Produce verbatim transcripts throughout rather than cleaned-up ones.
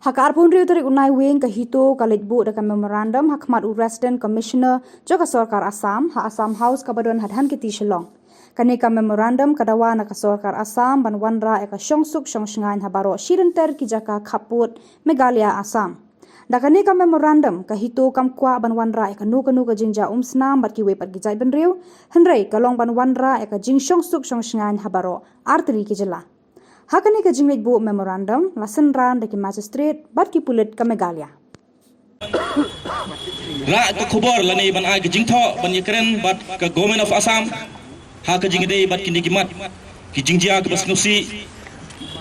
Ha ka arphew hynriew tarik u Naiwieng, ka HITO ka leit buh da ka memorandum ha khmat u Resident Commissioner jong ka sorkar Assam ha Assam House kaba don ha Dhankheti, Shillong. Kane ka memorandum ka dawa na ka sorkar Assam ban wanrah ïa ka shongsuk shongshngaiñ ha baroh shi lynter ki jaka khappud Meghalaya, Assam. Da kane ka memorandum, ka HITO kam kwah ban wanrah ïa kano kano ka jingjia umsnam bad kiwei pat ki jaitbynriew, hynrei ka long ban wanrah ïa ka jingshongsuk shongshngaiñ ha baroh artylli ki jylla. Ha kane ka jingleit buh memorandum la synran da ki magistrate bad ki pulit ka Meghalaya. Rah ka khubor lane ban ai ka jingthoh ban ïakren bad ka Government of Assam ha ka jingïadei bad kine ki mat ki jingjia kiba sngewsih.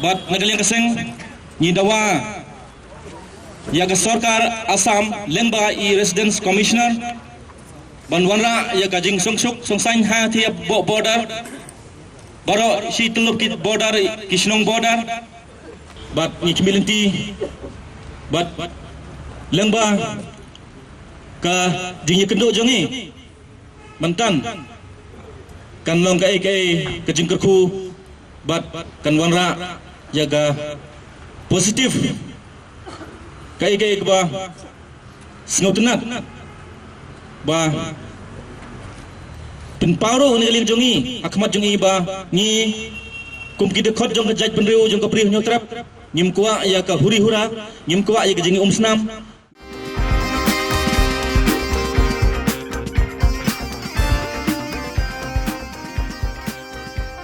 Bad na ka liang ka seng, ngi dawa ïa ka sorkar Assam lyngba i Residence Commissioner ban wanrah ïa ka jingshongsuk shongshngaiñ ha thiap border, baroh shi tyllup ki border, ki shnong border. Bad ngi khmih lynti bad lyngba ka jingïakynduh jong ngi mynta kan long kaei kaei ka jingkyrkhu bad kan wanrah ïa ka positive kaei kaei kaba sngewtynnat ba pynpaw ruh na ka liang jong ngi ha khmat jong ngi ba ngi kum ki dkhot jong ka jaitbynriew jong ka Bri Hynñiewtrep ngim kwah ïa ka huri hura, ngim kwah ïa ka jingumsnam.